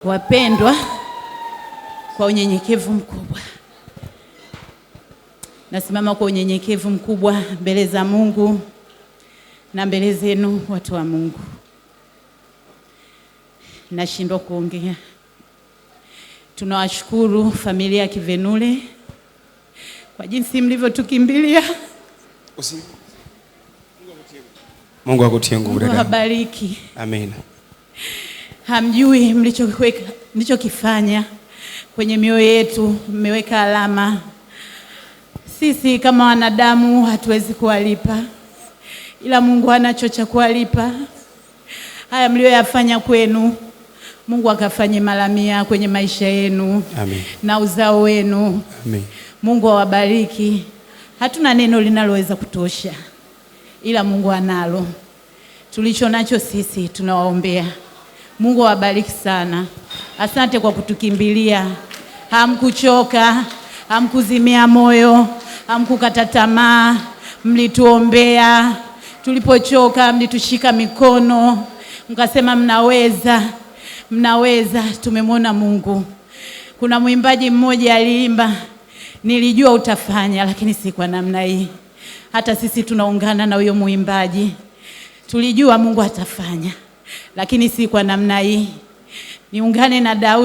Wapendwa, kwa unyenyekevu mkubwa nasimama kwa unyenyekevu mkubwa mbele za Mungu na mbele zenu watu wa Mungu. Nashindwa kuongea. Tunawashukuru familia ya Kivenule kwa jinsi mlivyotukimbilia. Mungu akutie nguvu Mungu dada. awabariki. Amina. Hamjui mlichokiweka, mlichokifanya kwenye mioyo yetu, mmeweka alama. Sisi kama wanadamu hatuwezi kuwalipa, ila Mungu anacho cha kuwalipa. Haya mlioyafanya kwenu, Mungu akafanye mara mia kwenye maisha yenu Amin. Na uzao wenu. Amin. Mungu awabariki. Hatuna neno linaloweza kutosha, ila Mungu analo. Tulicho nacho sisi tunawaombea. Mungu awabariki sana. Asante kwa kutukimbilia. Hamkuchoka, hamkuzimia moyo, hamkukata tamaa, mlituombea. Tulipochoka mlitushika mikono, mkasema mnaweza, mnaweza. Tumemwona Mungu. Kuna mwimbaji mmoja aliimba, "Nilijua utafanya, lakini si kwa namna hii." Hata sisi tunaungana na huyo mwimbaji, tulijua Mungu atafanya, lakini si kwa namna hii. Niungane na Daudi.